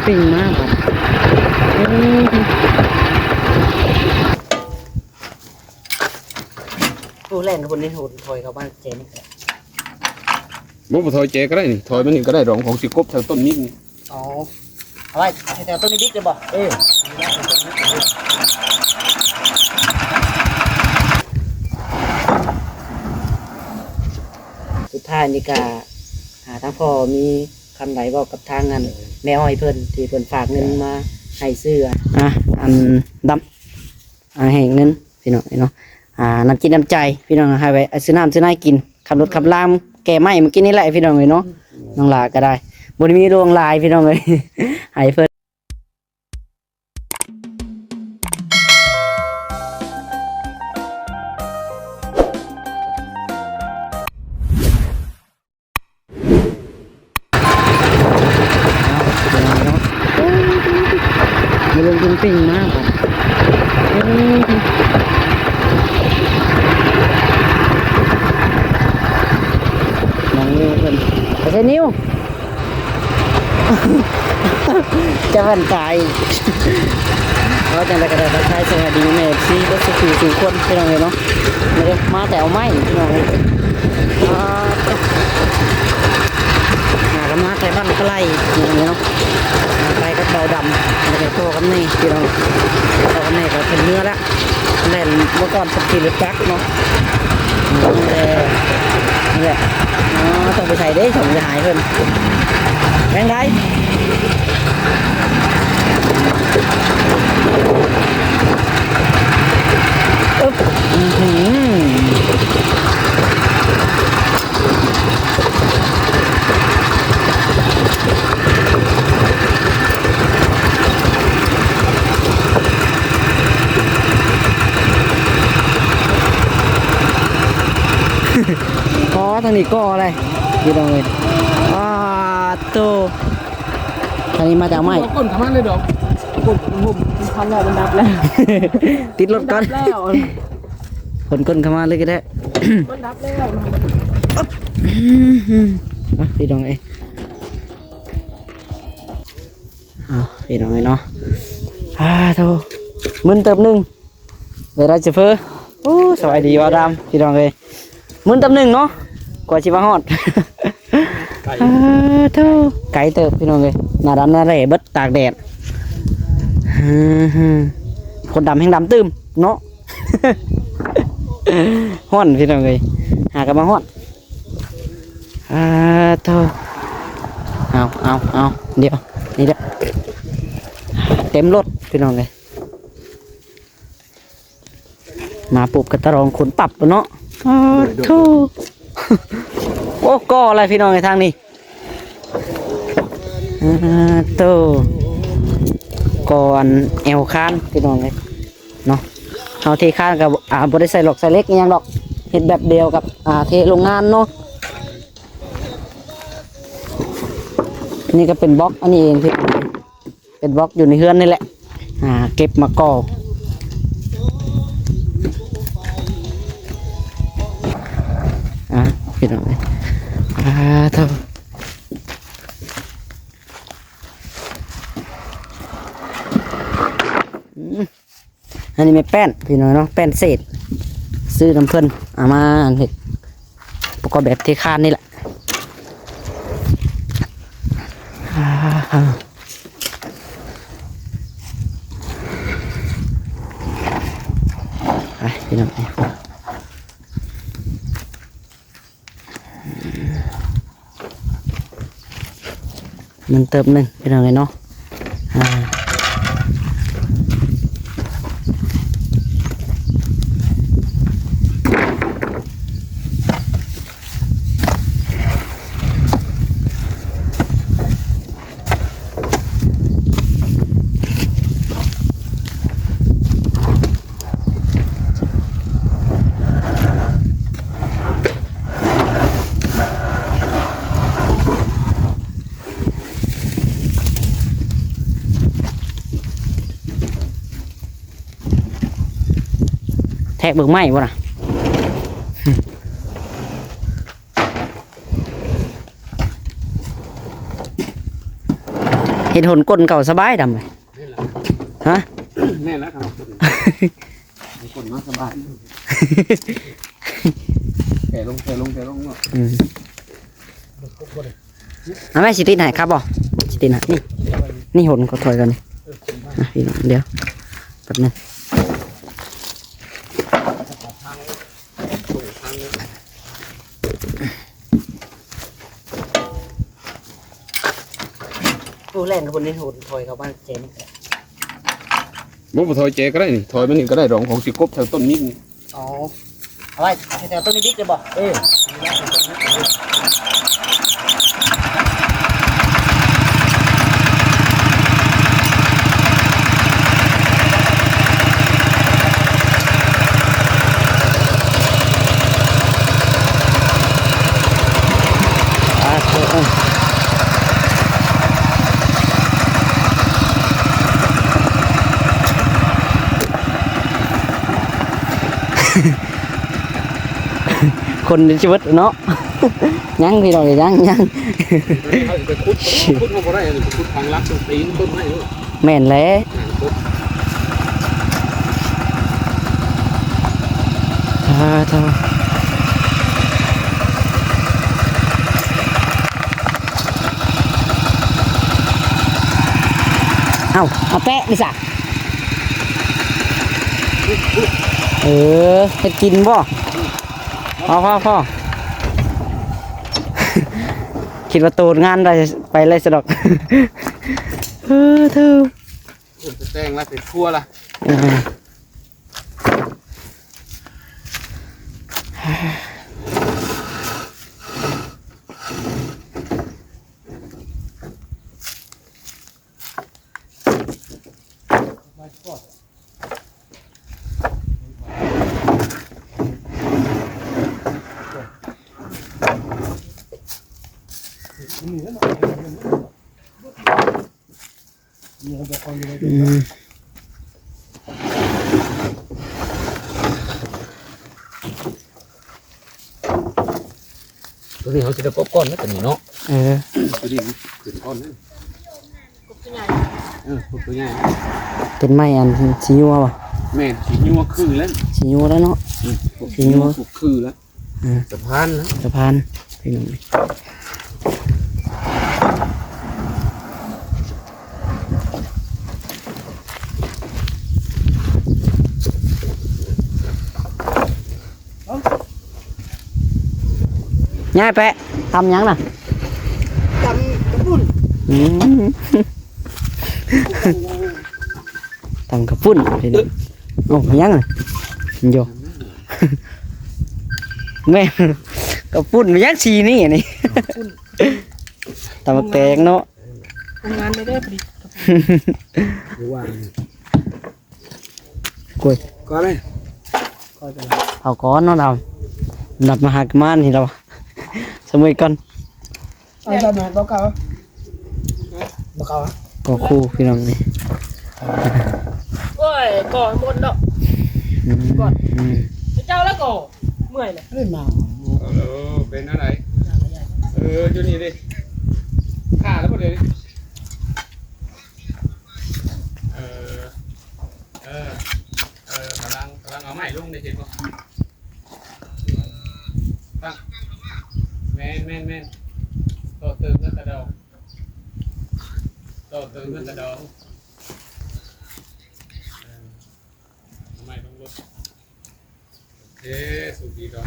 ປີ້ງມາບັດ. ໂອ້ ໂອ້ ແລ່ນຄົນນີ້ໂຫດ ຖອຍເຂົ້າມາແຈນີ້. ບໍ່ ບໍ່ຖອຍແຈກໍໄດ້ນີ້ ຖອຍມານີ້ກໍໄດ້ດອກ ຂອງຊິກົບແຖວຕົ້ນມິກນີ້. ອໍ ເອົາໄວ້ແຖວຕົ້ນມິກເລີຍບໍ່? ເອີ ສຸດທ້າຍນີ້ກະ ຫາທາງພໍ່ມີຄຳໃດເວົ້າກັບທາງອັນແມ່ອ້ອຍເພິ່ນ ທີ່ເພິ່ນຝາກເງິນມາໃຫ້ຊື້ ອ່າ ອັນດຳ ອ່າ ໃຫ້ເງິນພີ່ນ້ອງເນາະ ອ່າ ນ້ຳຈິດນ້ຳໃຈພີ່ນ້ອງ ໃຫ້ໄວ້ ອ່າ ຊື້ນ້ຳຊື້ໃນກິນ ຂັບລົດຂັບລາ ແກ່ໄມ້ມື້ກີ້ນີ້ແຫຼະພີ່ນ້ອງເອີຍເນາະ. ນ້ອງຫຼ້າກໍໄດ້ ບໍ່ໄດ້ມີຫຼວງຫຼາຍພີ່ນ້ອງເອີຍ ໃຫ້ເພິ່ນ. ມາລົງເປັນປີ້ງມາບັດ. ໂອ້ ນ້ອງນິວເພິ່ນ ໄປໃສນິວ? ຈະຫັ້ນຕາຍ. ເອົາ ຈັ່ງໃດກໍໄດ້ ທັກທາຍສະບາຍດີແມ່ເອັຟຊີເບິດສູ່ຜູ້ສູ່ຄົນ ພີ່ນ້ອງເອີຍເນາະ. ມາເດີ ມາແຕ່ເອົາໄມ້ພີ່ນ້ອງເອີຍ. ອ່າ ຫາກັນມາແຕ່ບ້ານໄກລພີ່ນ້ອງເອີຍເນາະ. ໄປກັບເບົາດຳ ແລ້ວກໍພໍ່ກັບແມ່ພີ່ນ້ອງ ພໍ່ກັບແມ່ກໍຂຶ້ນເຮືອແລ້ວ. ແລ່ນເມື່ອກ່ອນເພິ່ນຂີ່ລົດຈັກເນາະ. ເອີ ນີ້ແຫຼະ. ອໍ ຕ້ອງໄປໃສ່ເດ້ ຕ້ອງໄປຫາເພິ່ນ. ແມ່ນໄດ. ອຶບ ອື ອໍ ທາງນີ້ກໍອະໄລ ພີ່ນ້ອງເອີຍ. ປາດໂທ້ ທາງນີ້ມາຈາກໄມ້ ກົ້ນຂະມາເລີຍດອກ. ກົ້ນ ມັນທັນແລ້ວ ມັນດັບແລ້ວ ຕິດລົດກ່ອນ ມັນດັບແລ້ວ. ຂົນກົ້ນເຂົ້າມາເລີຍກໍໄດ້ ມັນດັບແລ້ວ. ອືມ ອ່ະ ພີ່ນ້ອງເອີຍ ເອົາ ພີ່ນ້ອງເອີຍເນາະ. ອາ ໂທ້ ມຶນເຕີບໜຶ່ງ ເວລາຈະເຟີ. ໂອ້ ສະບາຍດີບ່າວດຳ ພີ່ນ້ອງເອີຍ. ມຶນຕຳໜຶ່ງເນາະ ກວ່າຊິມາຮອດ. ໄກ ເອີ ໂທ້ ໄກເຕີບພີ່ນ້ອງເອີຍ ໜ້າດຳໜ້າແຫຼເບິດຕາກແດດ. ຄົນດຳແຮ່ງດຳຕື່ມເນາະ ຮ້ອນພີ່ນ້ອງເອີຍ ຫາກໍມາຮອດ. ອາ ໂທ້ ເອົາ ເອົາ ເອົາ ດຽວ ນີ້ເດີ ເຕັມລົດພີ່ນ້ອງເອີຍ. ມາປຸບກໍຕະລອງຂົນປັບໂລດເນາະ. ໂດຍ ໂດຍ ໂທ້ ໂອ້ ກໍອະໄລພີ່ນ້ອງເອີຍທາງນີ້. ອາ ໂທ້ ກໍອັນແອວຄານພີ່ນ້ອງເອີຍເນາະ. ເຮົາເທຄານກໍ ອ່າ ບໍ່ໄດ້ໃສ່ຫຼອກໃສ່ເຫຼັກອີ່ຫຍັງດອກ ເຮັດແບບດຽວກັບ ອ່າ ເທໂຮງງານເນາະ. ນີ້ກໍເປັນບລັອກອັນນີ້ເອງພີ່ນ້ອງເອີຍ. ເປັນບລັອກຢູ່ໃນເຮືອນນີ້ແຫຼະ ຫາເກັບມາກໍ່. ອ່າ ພີ່ນ້ອງເອີຍ ອ່າ ໂທ້ ອືມ ອັນນີ້ແມ່ນແປ້ນພີ່ນ້ອງເນາະ ແປ້ນເສດ ຊື້ນຳເພິ່ນ ເອົາມາເຮັດປະກອບແບບເທຄານນີ້ແຫຼະ. ໄປພີ່ນ້ອງເອີຍ ມັນເຕີບໜຶ່ງພີ່ນ້ອງເອີຍເນາະ. ອ່າ ແທກເບິ່ງໄມ້ບໍ່ນະ? ອ ເຮັດຫົນກົ້ນເຂົ້າສະບາຍດຳເອີຍ. ແມ່ນລະ ຮະ? ແມ່ນລະ ຄັນວ່າກົ້ນ ກ້ນມາສະບາຍ ແຜ່ລົງ ແຜ່ລົງ ແຜ່ລົງເນາະ. ອືມ ເອົາແມ່ ຊິຕິດໃຫ້ຄັບບໍ່? ຊິຕິດໃຫ້ ນີ້ ນີ້ຫົນ ຂໍຖອຍກ່ອນນີ້ ອ່ະ ພີ່ນ້ອງ ດຽວ ແປັບໜຶ່ງ. ໂອ້ ແລ່ນເຂົ້າໄປໃນໂຫນ ຖອຍເຂົ້າມາແຈນີ້ ບໍ່ ບໍ່ຖອຍແຈກໍໄດ້ນີ້ ຖອຍມານີ້ກໍໄດ້ດອກ ຂອງຊິກົບແຖວຕົ້ນນີ້. ອໍ ເອົາໄວ້ແຖວຕົ້ນນີ້ດິກເລີຍບໍ່? ເອີ ຄົນຊິເບິດເນາະ ຍັງ ພີ່ນ້ອງ ຍັງ ຍັງ ເຮົາຊິໄປຂຸດ ຂຸດບໍ່ໄດ້ ຂຸດທາງລັດ ຕ້ອງຕີນຕົ້ນໄມ້ໂລດ. ແມ່ນແຫຼະ ອ່າ ເທົ່າ ເອົ້າ ເອົາແປະນີ້ຊະ ເອີ ເຮັດກິນບໍ່? ພໍ ພໍ ພໍ ຄິດວ່າໂຕງານໄດ້ໄປເລີຍຊະດອກ ເອີ ເທີ ເພິ່ນໄປແຕ່ງລະ ເປັນຄົວລະ ເອີ. ອືມ ຕົວນີ້ເຮົາຊິໄດ້ກົບກ່ອນນະ ຕົວນີ້ເນາະ. ເອີ ຕົວນີ້ມັນຂຶ້ນກ່ອນນະ ກົບຕົວໃຫຍ່ ເອີ ກົບຕົວໃຫຍ່ ເປັນໄມ້ອັນຊິຍົວບໍ່? ແມ່ນ ຊິຍົວຄືແລ້ວ ຊິຍົວແລ້ວເນາະ ອືມ ຊິຍົວ ກົບຄືແລ້ວ. ອ່າ ສະພານນະ ສະພານ ພີ່ນ້ອງ ຍາຍແປະ ຕຳຫຍັງນະ? ຕຳກະປຸ້ນ ອືມ ຕຳກະປຸ້ນ ພີ່ນ້ອງ ເອົ້າ ຫຍັງນະ? ໂຍ ແມ່ນ ກະປຸ້ນ ມັນຍັງສີນີ້ ອັນນີ້ ຕຳບັກແຕງເນາະ ໂຮງງານເດີ ໂອ້ຍ ກ່ອນເລີຍ ເອົາກ່ອນເນາະ ດຳ ດຳມາຫາກະມານນີ້ລະ ສະເໝີກ່ອນ. ເອົາໃສ່ໝາກບໍ່ເຂົ້າ ບໍ່ເຂົ້າ ກໍຄູ່ພີ່ນ້ອງນີ້ ໂອ້ຍ ກໍໝົດດອກ ອືມ ກ່ອນ ອືມ ເຈົ້າແລ້ວກໍເມື່ອຍແຫຼະ ເອີ ເປັນແນວໃດ? ເອີ ຢູ່ນີ້ເດ້ ຂ້າແລ້ວບໍ່ເດ ເອີ ເອີ ເອີ ກຳລັງ ກຳລັງເອົາໄມ້ລົງເດ້ ເຫັນບໍ່? ຕັ້ງ ແມ່ນ ແມ່ນ ແມ່ນ ຕໍ່ເຕີມແລ້ວກະດອງ ຕໍ່ເຕີມແລ້ວກະດອງ ເອີ ເອົາໄມ້ລົງລົດ ໂອເຄ ສຸກດີດອງ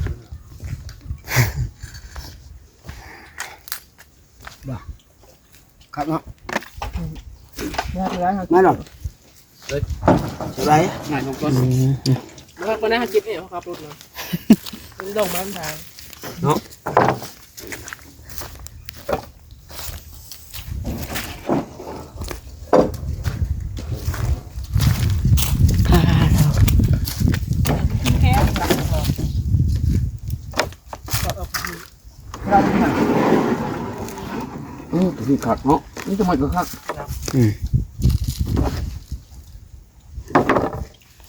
ບໍ່ ຄັກເນາະ ອືມ ມາດອກ ເລີຍ ສະບາຍ ງ່າຍລົງກ່ອນ ອືມ ບໍ່ຄັບປານໃດ ເຮົາເກັບເອງ ເຮົາຂັບລົດນະ ມັນດົງມັນທາງເນາະ ເອີ ຕົວນີ້ຄັກເນາະ ມີແຕ່ໄມ້ກໍຄັກ ອືມ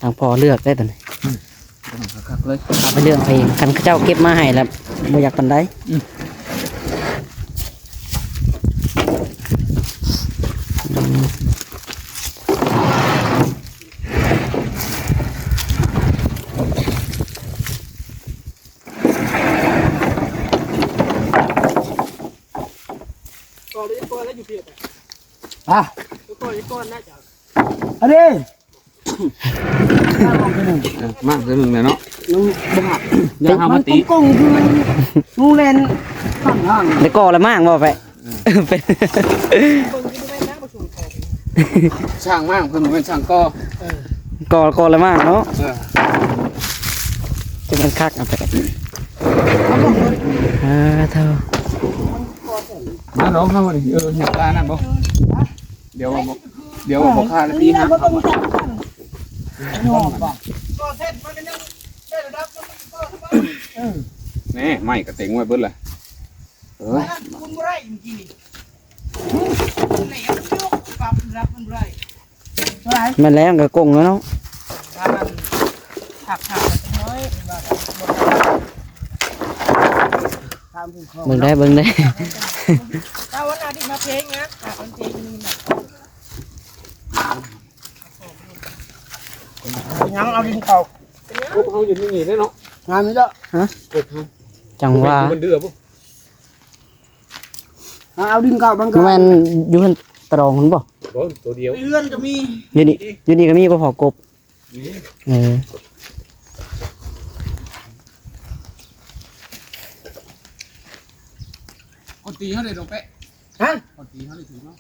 ທາງພໍ່ເລືອກໄດ້ຕົວນີ້ ອືມ ຄັກໆ ເລີຍ ເອົາໄປເລືອກເອົາເອງ ຄັນເຂົາເຈົ້າເກັບມາໃຫ້ລະບໍ່ຢາກປານໃດ ອືມ ເ ອ່ະ ອັນນີ້ ເອີ ມາເທື່ອໜຶ່ງແຫຼະເນາະ ມັນບໍ່ຮັກ ຢ່າຫາມາຕິ ມັນກົງໆ ຄື ໜູແລ່ນຂ້າງທາງ ໄດ້ກໍ່ລະມ້າງບໍ່ແປະ? ເອີ ເປັນ ຊ່າງມ້າງ ເພິ່ນບໍ່ແມ່ນຊ່າງກໍ່ ເອີ ກໍ່ ກໍ່ລະມ້າງເນາະ ເອີ ຈະແມ່ນຄັກ ເອົາໄປ ເອີ ເທົ່າ ມາເນາະ ມານີ້ ເອີ ເຮັດຕານັ້ນບໍ່? ດຽວວ່າບໍ່ ດຽວວ່າບໍ່ຄ່ານະ ຕີຫ້າເຂົ້າມາ ແນ່ ໄມ້ກະເຕັງໄວ້ເບິດລະ ເອີຍ ແມ່ນແລ້ວກະກົງແລ້ວເນາະ ເບິ່ງໄດ້ ເບິ່ງໄດ້ ເອົາອັນນັ້ນມາເພງນະ ຫາກມັນເພງນີ້ນະ ຍັງເອົາດິນເຂົ້າ ພວກເຮົາຢູ່ນີ້ນີ້ເດ້ເນາະ ງາມນີ້ເດີ ຮະ ພວກເຮົາ ຈັ່ງວ່າ ມັນເດືອບໍ່ ຫາເອົາດິນເຂົ້າມັນກໍ ບໍ່ແມ່ນຢູ່ເຮືອນຕະດອງພຸ້ນບໍ່? ບໍ່ ໂຕດຽວ ເຮືອນກໍມີ ຢູ່ນີ້ ຢູ່ນີ້ກໍມີບໍ່ພໍກົບ? ມີ ເອີ ຄົນຕີເຮົາໄດ້ດອກແປະ ຮະ ຄົນຕີເຮົາໄດ້ຖືກເນາະ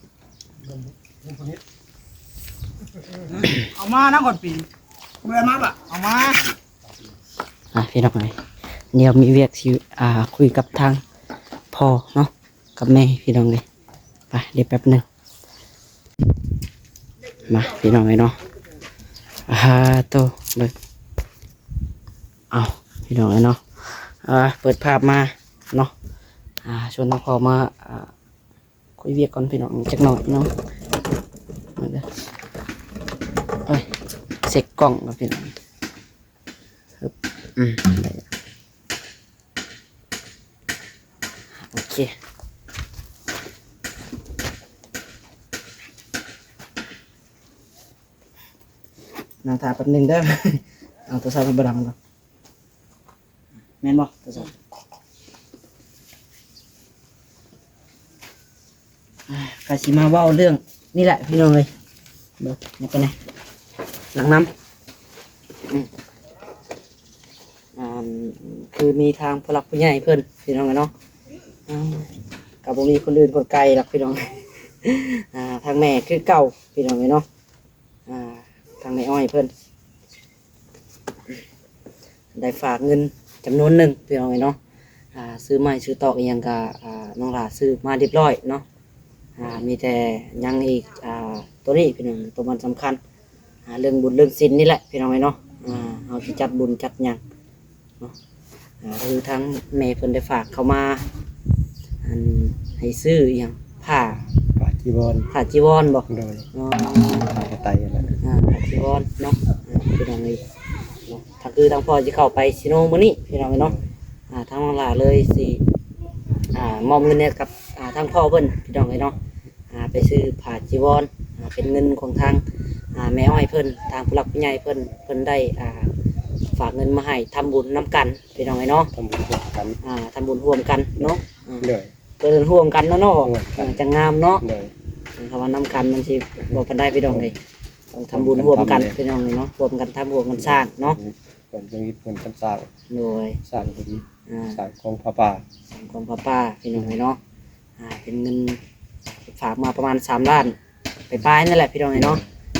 ເອົາມານຳກ່ອນປີ ບໍ່ໄດ້ມາບະ ເອົາມາ ອ່ະ ພີ່ນ້ອງເອີຍ ດຽວມີວຽກຊິ ອ່າ ຄຸຍກັບທາງພໍ່ເນາະ ກັບແມ່ ພີ່ນ້ອງເອີຍ ໄປ ດຽວແປັບໜຶ່ງ ມາ ພີ່ນ້ອງເອີຍເນາະ ອ່າ ໂຕ ເບິ່ງ ເອົາ ພີ່ນ້ອງເອີຍເນາະ ອ່າ ເປີດພາບມາເນາະ ອ່າ ຊວນທາງພໍ່ມາ ອ່າ ຄຸຍວຽກກ່ອນພີ່ນ້ອງຈັກໜ້ອຍເນາະ ມາເດີ ໂອ້ຍ ເຊັກກ້ອງກ່ອນພີ່ນ້ອງ ອືມ ໄດ້ ໂອເຄ ນັ່ງຖ້າແປັບໜຶ່ງເດີ ເອົາໂທລະສັບໃຫ້ບໍ່ດັງກ່ອນ. ແມ່ນບໍ່? ໂທລະສັບ ອ່າ ກະຊິມາເວົ້າເລື່ອງນີ້ແຫຼະພີ່ນ້ອງເອີຍ ເບິ່ງນີ້ເປັນໄງ ຫຼັງນຳ ອືມ ອ່າ ຄືມີທາງຜູ້ຫຼັກຜູ້ໃຫຍ່ເພິ່ນພີ່ນ້ອງເອີຍເນາະ ອ່າ ກະບໍ່ມີຄົນອື່ນຄົນໄກດອກພີ່ນ້ອງ ອ່າ ທາງແມ່ຄືເກົ່າພີ່ນ້ອງເອີຍເນາະ ອ່າ ທາງແມ່ອ້ອຍເພິ່ນ ໄດ້ຝາກເງິນຈຳນວນໜຶ່ງພີ່ນ້ອງເອີຍເນາະ ອ່າ ຊື້ໄມ້ຊື້ຕອກອີ່ຫຍັງກະ ອ່າ ນ້ອງຫຼ້າຊື້ມາຮຽບຮ້ອຍເນາະ ອ່າ ມີແຕ່ຍັງອີກ ອ່າ ໂຕນີ້ພີ່ນ້ອງ ໂຕມັນສຳຄັນ ອ່າ ເລື່ອງບຸນເລື່ອງສິນນີ້ແຫຼະພີ່ນ້ອງເອີຍເນາະ ອ່າ ເຮົາຊິຈັດບຸນຈັດຫຍັງເນາະ ອ່າ ຄືທາງແມ່ເພິ່ນໄດ້ຝາກເຂົ້າມາ ອັນ ໃຫ້ຊື້ອີ່ຫຍັງ ຜ້າ ຜ້າຈີວອນ ຜ້າຈີວອນບໍ? ໂດຍ ອໍ ຜ້າກະໄຕຫັ້ນແຫຼະ ອ່າ ຜ້າຈີວອນເນາະ ອ່າ ພີ່ນ້ອງເອີຍເນາະ ກໍຄືທາງພໍ່ຊິເຂົ້າໄປຊີໂນມື້ນີ້ພີ່ນ້ອງເອີຍເນາະ ອ່າ ທາງນ້ອງຫຼ້າເລີຍຊິ ອ່າ ມອບເງິນໃຫ້ກັບ ອ່າ ທາງພໍ່ເພິ່ນພີ່ນ້ອງເອີຍເນາະ ອ່າ ໄປຊື້ຜ້າຈີວອນ ອ່າ ເປັນເງິນຂອງທາງ ອ່າ ແມ່ອ້ອຍເພິ່ນ ທາງຜູ້ຫຼັກຜູ້ໃຫຍ່ເພິ່ນ ເພິ່ນໄດ້ ອ່າ ຝາກເງິນມາໃຫ້ທຳບຸນນຳກັນພີ່ນ້ອງເອີຍເນາະ ທຳບຸນຮ່ວມກັນ ອ່າ ທຳບຸນຮ່ວມກັນເນາະ ອ່າ ໂດຍ ເພິ່ນຮ່ວມກັນເນາະ ເນາະ ຮ່ວມກັນ ອ່າ ຈັ່ງງາມເນາະ ໂດຍ ເອີ ຄຳວ່ານຳກັນມັນຊິບໍ່ປານໃດພີ່ນ້ອງເອີຍ ຕ້ອງທຳບຸນຮ່ວມກັນພີ່ນ້ອງເອີຍເນາະ ຮ່ວມກັນທຳຮ່ວມກັນສ້າງເນາະ ເພິ່ນເຮັດເຮືອນກັນສ້າງ ໂດຍ ສ້າງບຸນ ອ່າ ສ້າງຂອງຜ້າປ່າ ສ້າງຂອງຜ້າປ່າພີ່ນ້ອງເອີຍເນາະ ອ່າ ເປັນເງິນຝາກມາປະມານສາມລ້ານປາຍໆ ນັ້ນແຫຼະພີ່ນ້ອງເອີຍເນາະ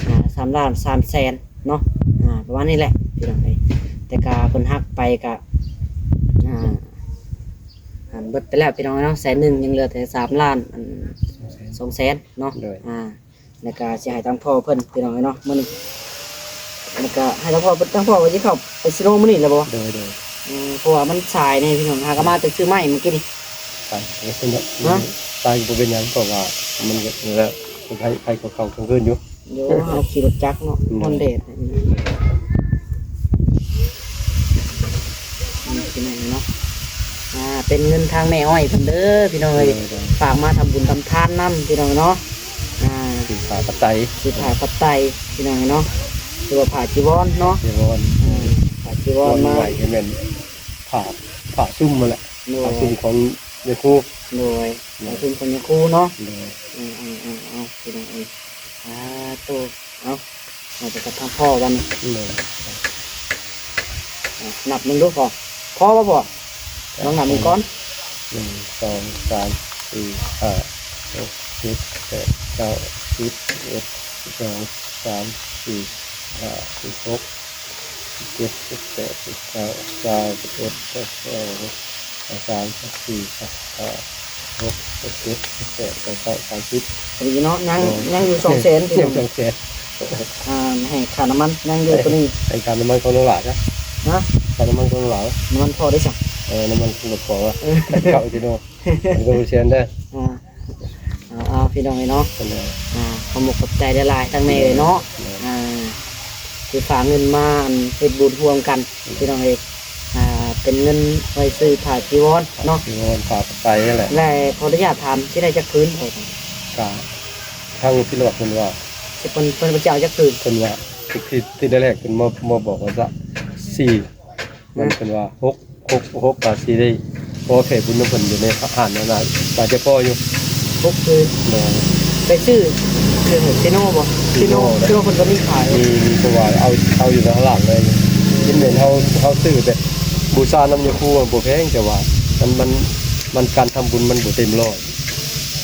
ອ່າ ສາມລ້ານສາມແສນເນາະ ອ່າ ປະມານນີ້ແຫຼະພີ່ນ້ອງເອີຍ ແຕ່ກະເພິ່ນຫັກໄປກະ ອ່າ ອັນ ເບິດໄປແລ້ວພີ່ນ້ອງເອີຍເນາະ ແສນໜຶ່ງ ຍັງເຫຼືອແຕ່ສາມລ້ານ ອັນ ສອງແສນເນາະ ໂດຍ ອ່າ ແລ້ວກະຊິໃຫ້ທາງພໍ່ເພິ່ນພີ່ນ້ອງເອີຍເນາະ ມື້ນີ້ ແລ້ວກະໃຫ້ທາງພໍ່ເພິ່ນ ທາງພໍ່ວ່າຊິເຂົ້າໄປຊີໂນມື້ນີ້ແລ້ວບໍ່? ໂດຍ ໂດຍ ເອີ ເພາະວ່າມັນສາຍແດ່ພີ່ນ້ອງ ຫາກະມາແຕ່ຊື້ໄມ້ມື້ກີ້ນີ້ ສາຍບໍ່ເປັນຫຍັງ ຮະ? ສາຍບໍ່ເປັນຫຍັງ ເພາະວ່າມັນກະ ແລ້ວ ໄປ ໄປກໍເຂົ້າກາງຄືນຢູ່ ໂດຍ ເຮົາຂີ່ລົດຈັກເນາະ ໂດຍ ຮ້ອນແດດ ນີ້ພີ່ນ້ອງເນາະ ອ່າ ເປັນເງິນທາງແມ່ອ້ອຍເພິ່ນເດີພີ່ນ້ອງເອີຍ ໂດຍ ໂດຍ ຝາກມາທຳບຸນທຳທານນຳພີ່ນ້ອງເນາະ ອ່າ ຊື້ຜ້າປັດໄຕ ຊື້ຜ້າປັດໄຕພີ່ນ້ອງເນາະ ຫຼືວ່າຜ້າຈີວອນເນາະ ຈີວອນ ອ່າ ຜ້າຈີວອນ ຈີວອນມາ ໃໝ່ກໍແມ່ນຜ້າ ຜ້າຊຸ່ມຫັ້ນແຫຼະ ໂດຍ ຜ້າຊຸ່ມຂອງ ຍາຄູ ໂດຍ ໂດຍ ຂອງເພິ່ນເປັນຍາຄູເນາະ ໂດຍ ເອີ ເອີ ເອີ ເອົາ ພີ່ນ້ອງເອີຍ ສາທຸ ເອົາ ເຮົາຈະກັບທາງພໍ່ບັດນີ້ ໂດຍ ອ່ະ ນັບເບິ່ງດູພໍ່ ພໍບໍ່ພໍ່? ລອງນັບເບິ່ງກ່ອນ ໜຶ່ງ ສອງ ສາມ ສີ່ ຫ້າ ຫົກ ເຈັດ ແປດ ເກົ້າ ສິບ ສິບເອັດ ສິບສອງ ສິບສາມ ສິບສີ່ ສິບຫ້າ ສິບຫົກ ສິບເຈັດ ສິບແປດ ສິບເກົ້າ ຊາວ ສິບເອັດ ສິບສອງ ຊາວສາມ ຊາວສີ່ ຊາວຫ້າ ສິບຫົກ ສິບເຈັດ ສິບແປດ ສິບເກົ້າ ສາມສິບ ພໍດີເນາະ ຍັງ ໂອ້ ຍັງຢູ່ສອງແສນ ຍັງສອງແສນ ອ່າ ໃຫ້ຄ່ານ້ຳມັນ ຍັງຢູ່ໂຕນີ້ ໃຫ້ຄ່ານ້ຳມັນຂອງນ້ອງຫຼ້າຊະ ຮະ ຄ່ານ້ຳມັນຂອງນ້ອງຫຼ້າ ນ້ຳມັນພໍ່ໄດ້ຊະ ເອີ ນ້ຳມັນລົດພໍ່ວະ ເອີ ເກົ້າກິໂລ ເອົາເປີເຊັນເດີ ອ່າ ເອົາ ເອົາ ພີ່ນ້ອງເອີຍເນາະ ເປັນໄດ ອ່າ ຂອບອົກຂອບໃຈຫຼາຍໆ ທັງແມ່ເອີຍເນາະ ໂດຍ ອ່າ ທີ່ຝາກເງິນມາ ອັນ ເຮັດບຸນຮ່ວມກັນ ໂດຍ ພີ່ນ້ອງເອີຍ ອ່າ ເປັນເງິນໄວ້ຊື້ຜ້າຈີວອນເນາະ ຈີວອນຜ້າໄຕຫັ້ນແຫຼະ ແລະ ຂໍອະນຸຍາດຖາມ ຊິໄດ້ຈັກຜືນ? ກະທາງພິນວັດເພິ່ນວ່າ ຊິເພິ່ນ ເພິ່ນ ເພິ່ນຊິເອົາຈັກຜືນ? ເພິ່ນວ່າ ທີ່ ທີ່ ທີ່ແລກໆ ເພິ່ນມາ ມາບອກວ່າ ສີ່ ມັນເພິ່ນວ່າ ຫົກ ຫົກ ຫົກ ກະຊິໄດ້ພໍແຜ່ບຸນນຳເພິ່ນຢູ່ໃນຮ້ານນັ້ນນະ ໜ້າຈະພໍຢູ່ ຫົກຄືນ ໂດຍ ໄປຊື້ເຄື່ອງເຊໂນບໍ່? ເຊໂນ ເຊໂນເພິ່ນກໍມີຂາຍ ມີ ມີ ເພາະວ່າເອົາ ເອົາຢູ່ທາງຫຼັງເລີຍ ເຫັນແມ່ນເຮົາ ເຮົາຊື້ແບບບູຊານຳຍາຄູມັນບໍ່ແພງ ແຕ່ວ່າມັນ ມັນ ມັນການທຳບຸນມັນບໍ່ເຕັມຮ້ອຍ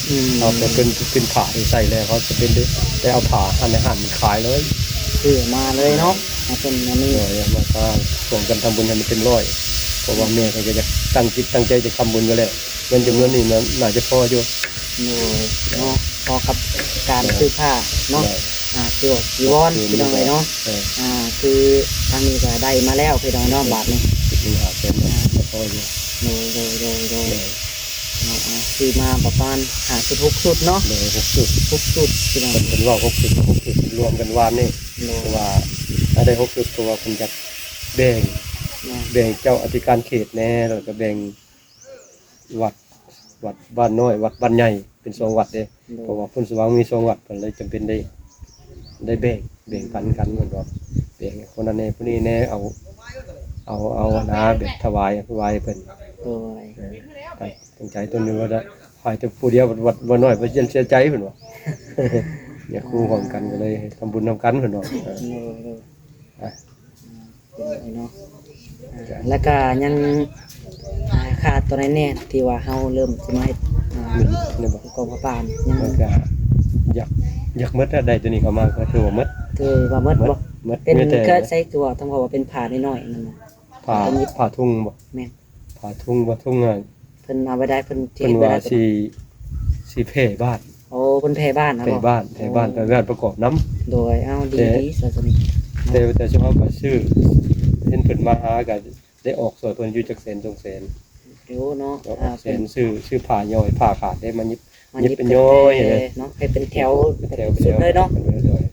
ອືມ ເຮົາກໍເປັນ ເປັນຜ້າທີ່ໃສ່ແລ້ວ ເຮົາຈະເປັນໄດ້ ໄດ້ເອົາຜ້າອັນໃນຮ້ານຂາຍເລີຍ ຊື້ມາເລີຍເນາະ ໃຫ້ເພິ່ນອັນນີ້ ໂດຍ ມາສ້າງຮ່ວມກັນທຳບຸນໃຫ້ມັນເຕັມຮ້ອຍ ເພາະວ່າແມ່ເພິ່ນກໍຢາກຕັ້ງຈິດຕັ້ງໃຈຈະທຳບຸນຢູ່ແລ້ວ ເງິນຈຳນວນນີ້ໜ້າ ໜ້າຈະພໍຢູ່ ໂດຍ ເນາະ ພໍກັບການຊື້ຜ້າເນາະ ໂດຍ ອ່າ ຈີວອນ ຈີວອນ ພີ່ນ້ອງເອີຍເນາະ ເອີ ອ່າ ຄືທາງນີ້ກໍໄດ້ມາແລ້ວ ພີ່ນ້ອງເນາະ ບາດນີ້ ສິບຫ້າແສນ ກໍພໍຢູ່ ໂດຍ ໂດຍ ໂດຍ ໂດຍ ໂດຍ ອ່າ ອ່າ ຊື້ມາປະມານຫ້າຊຸດ ຫົກຊຸດເນາະ ໂດຍ ຫົກຊຸດ ຫົກຊຸດ ພີ່ນ້ອງ ເພິ່ນ ເພິ່ນເວົ້າຫົກຊຸດ ຫົກຊຸດ ລວມກັນວານນີ້ ໂດຍ ເພາະວ່າ ອ່າ ໄດ້ຫົກຊຸດ ເພາະວ່າເພິ່ນຢາກແບ່ງ ແບ່ງເຈົ້າອະທິການເຂດແດ່ ແລ້ວກໍແບ່ງວັດ ວັດບ້ານນ້ອຍ ວັດບ້ານໃຫຍ່ ເປັນສອງວັດເດ້ ໂດຍ ເພາະວ່າໂພນສະຫວ່າງມີສອງວັດ ເພິ່ນເລີຍຈຳເປັນໄດ້ ໄດ້ແບ່ງ ແບ່ງປັນກັນ ເພິ່ນວ່າແບ່ງໃຫ້ຄົນນັ້ນແດ່ ຜູ້ນີ້ແດ່ ເອົາ ເອົາ ເອົານະ ແບບຖວາຍ ຖວາຍໃຫ້ເພິ່ນ ໂດຍ ເອີ ຕັ້ງໃຈຕົນຢູ່ວ່າ ໃຫ້ແຕ່ຜູ້ດຽວ ວັດ ວັດນ້ອຍ ບໍ່ເສຍໃຈ ເພິ່ນວ່າ ຢາກຄູ່ຮ່ວມກັນ ກໍເລີຍທຳບຸນນຳກັນ ເພິ່ນວ່າ ໂດຍ ໂດຍ ອ່ະ ເປັນຈັ່ງໃດເນາະ ອ່າ ແລ້ວກະຍັງ ອ່າ ຂາດຕົວໃດແດ່ ທີ່ວ່າເຮົາເລີ່ມຊິມາເຮັດ ອ່າ ກອງຜ້າປ່ານີ້ ຍັງ ມັນກະຢາກ ຢາກໝົດ ໄດ້ຕົວນີ້ເຂົ້າມາກໍຖືວ່າໝົດ ຖືວ່າໝົດບໍ່? ໝົດ ເປັນ ມີແຕ່ ຄືໃຊ້ຄືວ່າ ທາງເຂົາວ່າເປັນຜ້ານ້ອຍໆ ນັ້ນນະ ຜ້າ ຜ້າທຸງບໍ່? ແມ່ນ ຜ້າທຸງບໍ່? ທຸງ ເພິ່ນເອົາໄວ້ໄດ້ ເພິ່ນ ເພິ່ນວ່າຊິ ຊິແຜ່ບ້ານ ໂອ້ ເພິ່ນແຜ່ບ້ານນະ ແຜ່ບ້ານ ແຜ່ບ້ານ ໂອ້ ແຜ່ບ້ານປະກອບນຳ ໂດຍ ເອົາ ດີ ແຕ່ ດີ ຊັ້ນນີ້ ແຕ່ ແຕ່ຊຸມເຮົາກໍຊື້ ເຫັນເພິ່ນມາຫາກໍໄດ້ອອກຊ່ວຍເພິ່ນຢູ່ຈັກແສນສອງແສນ ໂອ້ ເນາະ ອອກແສນ ຊື້ ຊື້ຜ້າຍ້ອຍ ຜ້າຂາດເດ້ ມາຫຍິບ ມາຫຍິບເປັນຍ້ອຍເນາະ ເຮັດເປັນແຖວ ເປັນແຖວ ເປັນຊຸດເລີຍເນາະ ໂດຍ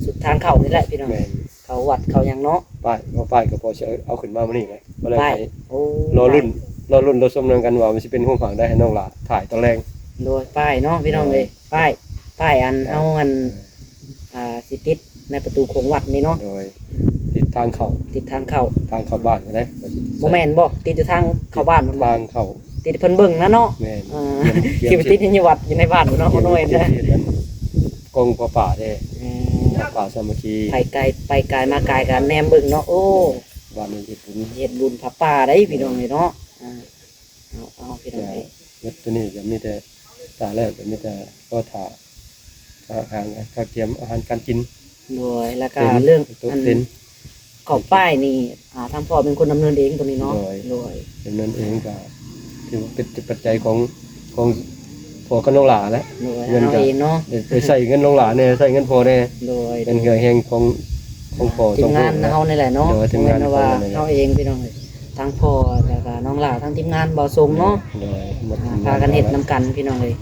ຊຸດທາງເຂົ້ານີ້ແຫຼະ ພີ່ນ້ອງ ແມ່ນ ເຂົ້າວັດເຂົ້າຫຍັງເນາະ ປ້າຍ ເອົາປ້າຍກໍພໍຊິເອົາຂຶ້ນມາມື້ນີ້ແຫຼະ ກໍເລີຍ ປ້າຍ ໄປ ໂອ້ ລໍລຸ້ນ ລໍລຸ້ນ ລໍຊົມນຳກັນວ່າມັນຊິເປັນຮູບຮ່າງໃດ ໃຫ້ນ້ອງຫຼ້າຖ່າຍຕອນແລງ ໂດຍ ປ້າຍເນາະ ພີ່ນ້ອງເອີຍ ປ້າຍ ປ້າຍ ອັນ ເອີ ເຮົາ ອັນ ອ່າ ຊິຕິດໃນປະຕູໂຂງວັດນີ້ເນາະ ໂດຍ ຕິດທາງເຂົ້າ ຕິດທາງເຂົ້າ ທາງເຂົ້າບ້ານນະ ບໍ່ແມ່ນບໍ່ ຕິດຢູ່ທາງເຂົ້າບ້ານ ທາງເຂົ້າ ຕິດເພິ່ນເບິ່ງນະເນາະ ແມ່ນ ອ່າ ເອີ ຊິໄປຕິດຢູ່ວັດ ຢູ່ໃນບ້ານພຸ້ນເນາະ ບໍ່ແມ່ນນະ ກອງຜ້າປ່າເດ້ ເອີ ຜ້າປ່າສາມັກຄີ ໄປໄກ ໄປໄກມາໄກກໍແນມເບິ່ງເນາະ ໂອ້ ບ້ານນີ້ເຮັດບຸນ ເຮັດບຸນຜ້າປ່າໄດ໋ ພີ່ນ້ອງເອີຍເນາະ ອ່າ ເອົາ ເອົາ ພີ່ນ້ອງເອີຍ ເບິດໂຕນີ້ກໍມີແຕ່ ຕາແລ້ວກໍມີແຕ່ລໍຖ້າ ອາຫານ ກະກຽມອາຫານການກິນ ໂດຍ ແລ້ວກະເລື່ອງ ໂຕະ ອັນ ເຕັນ ເຂົ້າປ້າຍນີ້ ອ່າ ທາງພໍ່ເປັນຄົນດຳເນີນເອງໂຕນີ້ເນາະ ໂດຍ ໂດຍ ດຳເນີນເອງ ກະຖືວ່າເປັນປັດໄຈຂອງ ຂອງພໍ່ກັບນ້ອງຫຼ້າແຫຼະ ໂດຍ ເງິນກະ ເຮົາເອງເນາະ ໄດ້ໃຊ້ເງິນນ້ອງຫຼ້າແດ່ ໃຊ້ເງິນພໍ່ແດ່ ໂດຍ ເປັນເຫື່ອແຮງຂອງ ຂອງພໍ່ ທີມງານເຮົານີ້ແຫຼະເນາະ ໂດຍ ທີມງານ ບໍ່ແມ່ນວ່າເຮົາເອງ ພີ່ນ້ອງເອີຍ ທັງພໍ່ ແລ້ວກະນ້ອງຫຼ້າ ທັງທີມງານບໍ່ສົ່ງເນາະ ໂດຍ ອ່າ ພາກັນເຮັດນຳກັນ ພີ່ນ້ອງເອີຍ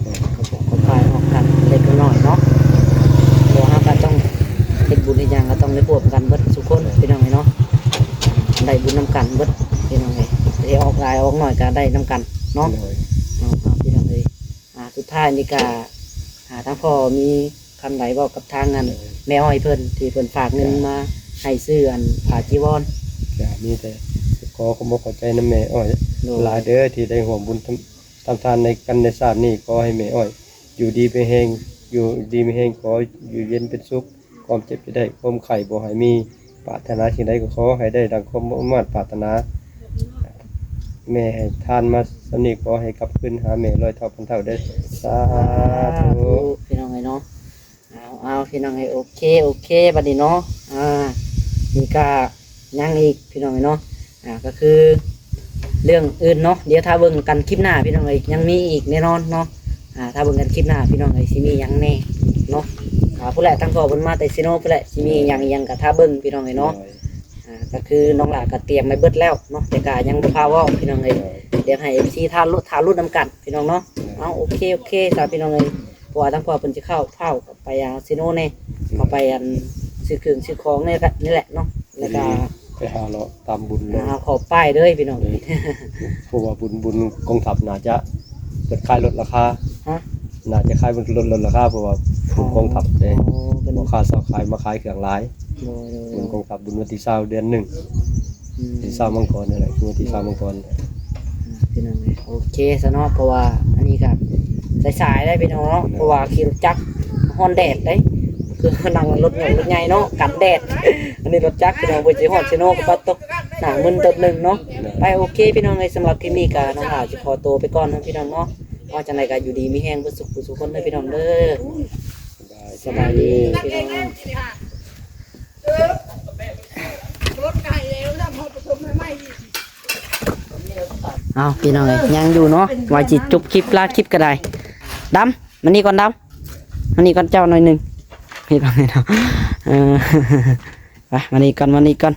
ໂດຍ ກໍຂອບໃຈຮ່ວມກັນເລັກນ້ອຍເນາະ ເພາະວ່າເຮົາກໍຕ້ອງເຮັດບຸນເຮັດຫຍັງ ກໍຕ້ອງໄດ້ຮ່ວມກັນເບິດທຸກຄົນ ໂດຍ ພີ່ນ້ອງເອີຍເນາະ ໄດ້ບຸນນຳກັນເບິດ ພີ່ນ້ອງເອີຍ ຊິອອກຫຼາຍອອກໜ້ອຍກໍໄດ້ນຳກັນເນາະ ໂດຍ ເນາະ ພີ່ນ້ອງເອີຍ ອ່າ ສຸດທ້າຍນີ້ກໍ ອ່າ ທາງພໍ່ມີ ຄຳໃດເວົ້າກັບທາງອັນ ໂດຍ ແມ່ອ້ອຍເພິ່ນ ທີ່ເພິ່ນຝາກເງິນ ໂດຍ ມາໃຫ້ຊື້ອັນຜ້າຈີວອນ ກະມີແຕ່ຂໍຂອບອົກຂອບໃຈນຳແມ່ອ້ອຍ ໂດຍ ຫຼາຍເດີ ທີ່ໄດ້ຮ່ວມບຸນທຳ ທຳທານໃນກັນໃນຊາດນີ້. ຂໍໃຫ້ແມ່ອ້ອຍຢູ່ດີມີແຮງ ຢູ່ດີມີແຮງ ຂໍຢູ່ເຢັນເປັນສຸກ ຄວາມເຈັບຢ່າໄດ້ ຄວາມໄຂ້ບໍ່ໃຫ້ມີ ປາດຖະໜາສິ່ງໃດກໍຂໍໃຫ້ໄດ້ດັ່ງຄວາມມຸ່ງມາດປາດຖະໜາ. ແມ່ໃຫ້ທານມາສ່ຳນີ້ ຂໍໃຫ້ກັບຄືນຫາແມ່ຮ້ອຍເທົ່າພັນເທົ່າເດີ້ ສາທຸ. ສາທຸ ພີ່ນ້ອງເອີຍເນາະ. ເອົາ ເອົາ ພີ່ນ້ອງເອີຍ ໂອເຄ ໂອເຄ ບັດນີ້ເນາະ. ອ່າ ນີ້ກະຍັງອີກ ພີ່ນ້ອງເອີຍເນາະ. ອ່າ ກໍຄືເລື່ອງອື່ນເນາະ ດຽວຖ້າເບິ່ງກັນຄລິບໜ້າ ພີ່ນ້ອງເອີຍ ຍັງມີອີກແນ່ນອນເນາະ. ອ່າ ຖ້າເບິ່ງກັນຄລິບໜ້າ ພີ່ນ້ອງເອີຍ ຊິມີຫຍັງແນ່ເນາະ. ອ່າ ພຸ້ນແຫຼະ ທາງພໍ່ເພິ່ນມາແຕ່ເຊໂນພຸ້ນແຫຼະ ຊິມີຫຍັງອີ່ຫຍັງກໍຖ້າເບິ່ງ ພີ່ນ້ອງເອີຍເນາະ. ໂດຍ ອ່າ ກໍຄືນ້ອງຫຼ້າກໍຕຽມໄວ້ເບິດແລ້ວເນາະ ແຕ່ກໍຍັງບໍ່ພາເວົ້າ ພີ່ນ້ອງເອີຍ. ໂດຍ ດຽວໃຫ້ເອັຟຊີຖ້າລຸ້ນ ຖ້າລຸ້ນນຳກັນ ພີ່ນ້ອງເນາະ. ໂດຍ ເອົາ ໂອເຄ ໂອເຄ ສາ ພີ່ນ້ອງເອີຍ ເພາະວ່າທາງພໍ່ເພິ່ນຊິເຂົ້າ ພ້າວໄປ ອ່າ ເຊໂນແດ່ ອືມ ເຂົ້າໄປ ອັນ ຊື້ເຄື່ອງຊື້ຂອງນີ້ແຫຼະ ນີ້ແຫຼະເນາະ. ແລ້ວກໍ ໄປຫາເລາະຕາມບຸນເລີຍ ຫາເຂົ້າໄປເລີຍ ພີ່ນ້ອງ. ເອີ ເພາະວ່າບຸນ ບຸນກອງທັບໜ້າຈະເປີດຂາຍລົດລາຄາ. ຮະ? ໜ້າຈະຂາຍລົດ ລົດລາຄາ ເພາະວ່າບຸນກອງທັບເດ້. ອໍ ເປັນ ບໍ່ຄ້າຊາວຂາຍມາຂາຍເຄື່ອງຫຼາຍ. ໂດຍ ໂດຍ ບຸນກອງທັບ ບຸນວັນທີຊາວເດືອນໜຶ່ງ ອືມ ວັນທີຊາວມັງກອນນີ້ແຫຼະ ຄືວັນທີຊາວມັງກອນ. ອ່າ ພີ່ນ້ອງເອີຍ ໂອເຄຊະເນາະ ເພາະວ່າອັນນີ້ກໍສາຍໆ ໄດ໋ ພີ່ນ້ອງເນາະ. ໂດຍ ເພາະວ່າຂີ່ລົດຈັກ ຮ້ອນແດດເດ້ ຄືນັ່ງລົດໃຫຍ່ ລົດໃຫຍ່ເນາະ ກັນແດດ. ອັນນີ້ລົດຈັກ ພີ່ນ້ອງ ເພິ່ນຊິຮອດເຊໂນກໍປາຕົກ ໜ້າມຶນຕົບໜຶ່ງເນາະ. ໂດຍ ໄປ ໂອເຄ ພີ່ນ້ອງເອີຍ ສຳລັບຄລິບນີ້ກໍນ້ອງຫຼ້າຊິຂໍຕົວໄປກ່ອນເນາະ ພີ່ນ້ອງເນາະ. ວ່າຈັ່ງໃດກໍຢູ່ດີມີແຮງເບິດສຸຂູສຸຄົນເດີ ພີ່ນ້ອງເດີ. ສະບາຍດີ ສະບາຍດີ ພີ່ນ້ອງ. ເອົາ ພີ່ນ້ອງເອີຍ ຍັງຢູ່ເນາະ ວ່າຊິຈົບຄລິບ ລາຄລິບກໍໄດ້. ດຳ ມານີ້ກ່ອນ ດຳ ມານີ້ກ່ອນເຈົ້າໜ້ອຍໜຶ່ງ ພີ່ນ້ອງເນາະ. ເອີ ໄປ ມານີ້ກ່ອນ ມານີ້ກ່ອນ.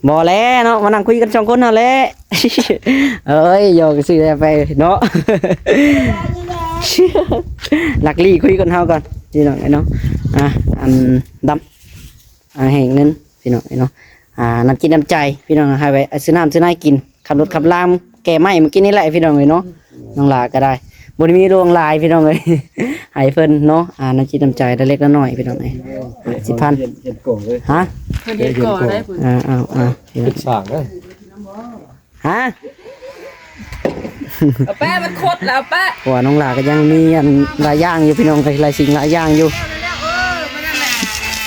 ບໍ່ແຫຼະເນາະ ມານັ່ງຄຸຍກັນສອງຄົນຫັ້ນແຫຼະ. ເອີຍ ຢອກຊື່ແຫຼະໄປເນາະ. ລັກລີຄຸຍກັນເຮົາກ່ອນ ພີ່ນ້ອງເອີຍເນາະ. ອ່າ ອັນດຳ ອ່າ ໃຫ້ເງິນ ພີ່ນ້ອງເອີຍເນາະ. ອ່າ ນ້ຳຈິດນ້ຳໃຈ ພີ່ນ້ອງ ໃຫ້ໄວ້ ອ່າ ຊື້ນ້ຳຊື້ໃນກິນ ຂັບລົດຂັບລາງ ແກ່ໄມ້ມື້ກີ້ນີ້ແຫຼະ ພີ່ນ້ອງເອີຍເນາະ. ນ້ອງຫຼ້າກໍໄດ້ ບໍ່ໄດ້ມີຫຼວງຫຼາຍ ພີ່ນ້ອງເອີຍ ໃຫ້ເພິ່ນເນາະ. ອ່າ ນ້ຳຈິດນ້ຳໃຈເລັກໆນ້ອຍໆ ພີ່ນ້ອງເອີຍ. ຫ້າສິບພັນ ຮະ? ເພິ່ນເຮັດກໍ່ໄດ້ພຸ້ນ. ອ່າ ເອົາໆ ເຮັດສ້າງເດີ. ຮະ? ເອົາແປະ ມັນຄົດແລ້ວ ເອົາແປະ. ເພາະວ່ານ້ອງຫຼ້າກໍຍັງມີອັນຫຼາຍຢ່າງຢູ່ ພີ່ນ້ອງເອີຍ ຫຼາຍສິ່ງຫຼາຍຢ່າງຢູ່.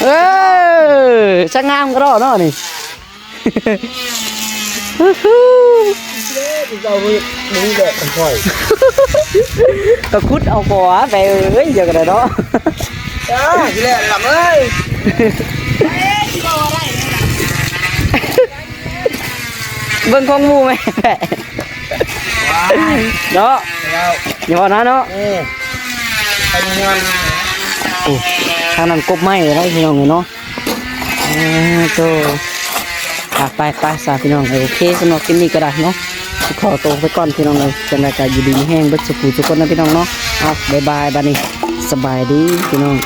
ເອີ ຊ່າງງາມກະດອກເນາະນີ້. ເຈົ້າເຮັດ ບໍ່ມີແບບຂອງຂ້ອຍ ກໍຂຸດເອົາກໍວ່າໄປເອີຍ ຈັ່ງໃດເນາະ. ຈ້າ ຊິແລ່ນລຳເອີຍ. ເບິ່ງຂອງໝູ່ແມ່ ເນາະ. ຢ່າເວົ້ານະເນາະ. ເອີ ໄປມ່ວນ. ໂອ້ ທາງນັ້ນກົບໄມ້ແລ້ວ ພີ່ນ້ອງເອີຍເນາະ. ອ່າ ໂຕ ອ່ະ ໄປ ໄປຊະ ພີ່ນ້ອງເອີຍ. ໂອເຄ ສຳລັບຄລິບນີ້ກໍໄດ້ເນາະ ຊິຂໍໂຕໄປກ່ອນ ພີ່ນ້ອງເອີຍ. ຈັ່ງໃດກໍຢູ່ດີມີແຮງເບິດສຸຂູສຸຄົນນະ ພີ່ນ້ອງເນາະ. ເອົາ ບາຍບາຍ ບາດນີ້ ສະບາຍດີ ພີ່ນ້ອງ.